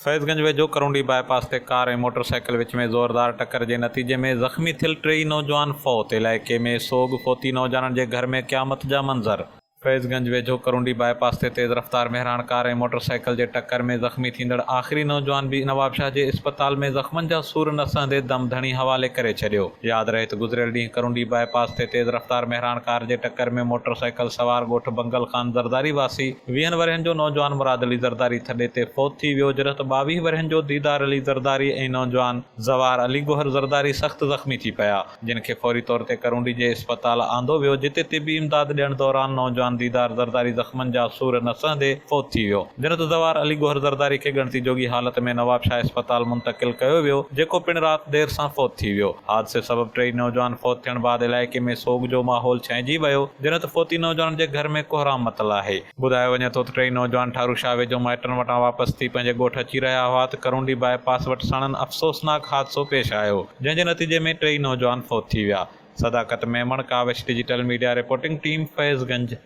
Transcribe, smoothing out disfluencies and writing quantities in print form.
فيض گنج ويجهو ڪرونڊي باء پاس تي ڪار ۽ motor cycle وچ ۾ زوردار ٽڪر جي نتيجي ۾ زخمي ٿيل ٽيئي نوجوان فوت، علائقي ۾ سوڳ، فوتي نوجوانن جي گهر ۾ قيامت جا منظر. فيض گنج ويجهو ڪرونڊي باء پاس تي تيز رفتار مهراڻ ڪار ۽ موٽر سائيڪل جي ٽڪر ۾ زخمي ٿيندڙ آخري نوجوان به نوابشاهه جي اسپتال ۾ زخمن جا سور نه سهندي دم ڌڻي حوالي ڪري ڇڏيو. ياد رهي ته گذريل ڏينهن ڪرونڊي باء پاس تي تيز رفتار مهراڻ ڪار جي ٽڪر ۾ موٽر سائيڪل سوار ڳوٺ بنگل خان زرداري واسي ويهن ورهين جو نوجوان مراد علي زرداري ٿڏي تي فوت ٿي ويو، جڏهن ته 22 ورهين جو ديدار علي زرداري ۽ نوجوان زوار علي گوهر زرداري سخت زخمي ٿي پيا، جن کي فوري طور تي ڪرونڊي جي اسپتال آندو ويو، جتي طبي امداد ڏيڻ دوران نوجوان ديدار زرداري زخمن جا سور نه سهندي فوت ٿي ويو، جڏهن ته زوار علي گوهر زرداري کي ڳڻتي جوڳي حالت ۾ نوابشاهه اسپتال منتقل ڪيو ويو، جيڪو پڻ رات دير سان فوت ٿي ويو. حادثي سبب ٽيئي نوجوان فوت ٿيڻ بعد علائقي ۾ سوڳ جو ماحول ڇانئجي ويو. جڏهن ته فوتي نوجوانن جي گهر ۾ ڪوهرام متل آهي. ٻڌايو وڃي ٿو ته ٽئي نوجوان ٺارو شاهه ويجهو مائٽن وٽان واپس ٿي پنهنجي ڳوٺ اچي رهيا هئا ته ڪرونڊي باء پاس وٽ ساڻن افسوسناڪ حادثو پيش آيو، جنهن جي نتيجي ۾ ٽيئي نوجوان فوت ٿي ويا. Sadaqat Memon, Kawish digital media reporting team, Faiz Ganj.